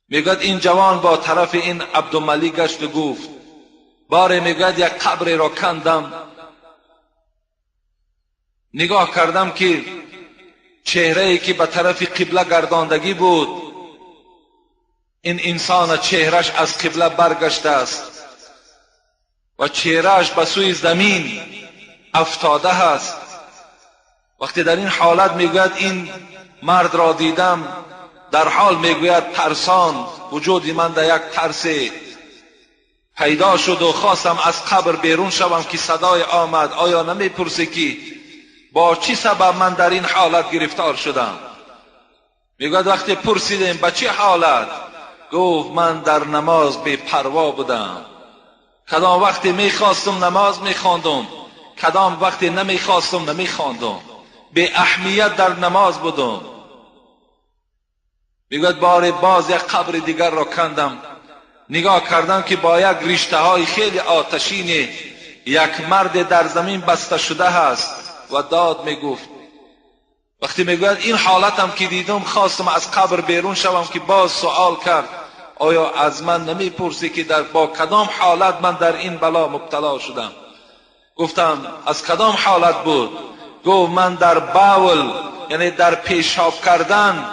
میگوید این جوان با طرف این عبدالملک گشت و گفت باره، میگوید یک قبر را کندم، نگاه کردم که چهره ای که به طرف قبله گرداندگی بود، این انسان چهرش از قبله برگشته است و چهرهش به سوی زمین افتاده است. وقتی در این حالت میگوید این مرد را دیدم، در حال میگوید ترسان وجود من در یک ترس پیدا شد و خواستم از قبر بیرون شوم که صدای آمد: آیا نمیپرسی که با چی سبب من در این حالت گرفتار شدم؟ میگوید وقتی پرسیدیم به چه حالت، گفت من در نماز بی پروا بودم. کدام وقتی میخواستم نماز میخواندم، کدام وقتی نمیخواستم نمیخواندم، بی اهمیت در نماز بودم. میگوید بار باز یک قبر دیگر را کندم، نگاه کردم که با یک رشته های خیلی آتشین یک مرد در زمین بسته شده هست و داد میگفت. وقتی میگوید این حالتم که دیدم، خواستم از قبر بیرون شوم که باز سوال کرد: آیا از من نمیپرسی که در با کدام حالت من در این بلا مبتلا شدم؟ گفتم از کدام حالت بود؟ گفت من در بول، یعنی در پیشاب کردن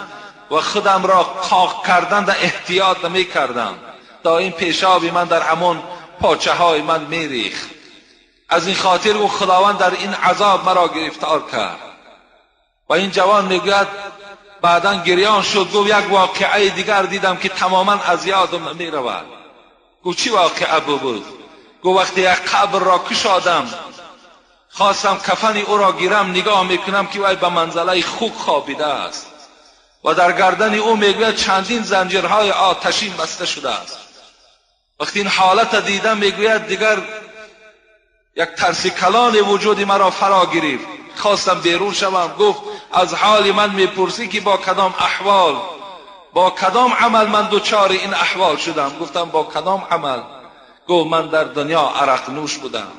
و خودم را قاق کردن در احتیاط نمی کردم، تا این پیشاب من در همون پاچه های من میریخت. از این خاطر او خداوند در این عذاب مرا گرفتار کرد. و این جوان میگوید بعدا گریان شد، گفت یک واقعه دیگر دیدم که تماما از یادم نمیرود. گفت چی واقعه بود؟ گفت وقتی یک قبر را کشادم، خواستم کفن او را گیرم، نگاه میکنم که وی به منزله خوک خوابیده است و در گردن او میگوید چندین زنجیرهای آتشین بسته شده است. وقتی این حالت دیدم، میگوید دیگر یک ترس کلان وجود مرا فرا گرفت، خواستم بیرون شوم. گفت از حال من میپرسی که با کدام احوال، با کدام عمل من دچار این احوال شدم؟ گفتم با کدام عمل؟ گفت من در دنیا عرق نوش بودم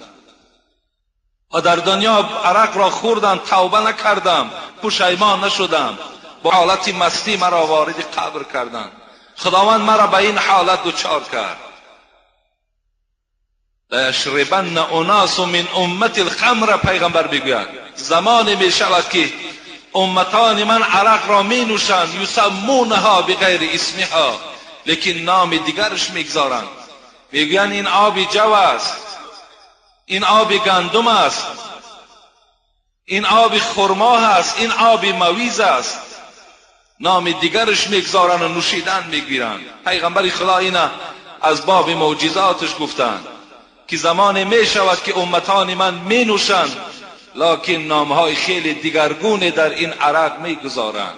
و در دنیا عرق را خوردم، توبه نکردم، پشیمان نشدم، با حالت مستی مرا وارد قبر کردند، خداوند مرا به این حالت دچار کرد. لیشربن اناس من امتی الخمر، پیغمبر میگوید زمانی می شود که امتان من عرق را می نوشند، یسمونها بغیر اسمها، لیکن نام دیگرش میگذارند، میگویند این آب جو است، این آب گندم است، این آب خرما است، این آب مویز است. نام دیگرش میگذارند و نوشیدن میگیرند. پیغمبر خدا اینا از باب معجزاتش گفتند که زمان می شود که امتان من می نوشند، لکن نامهای خیلی دیگرگونه در این عرق می گذارند.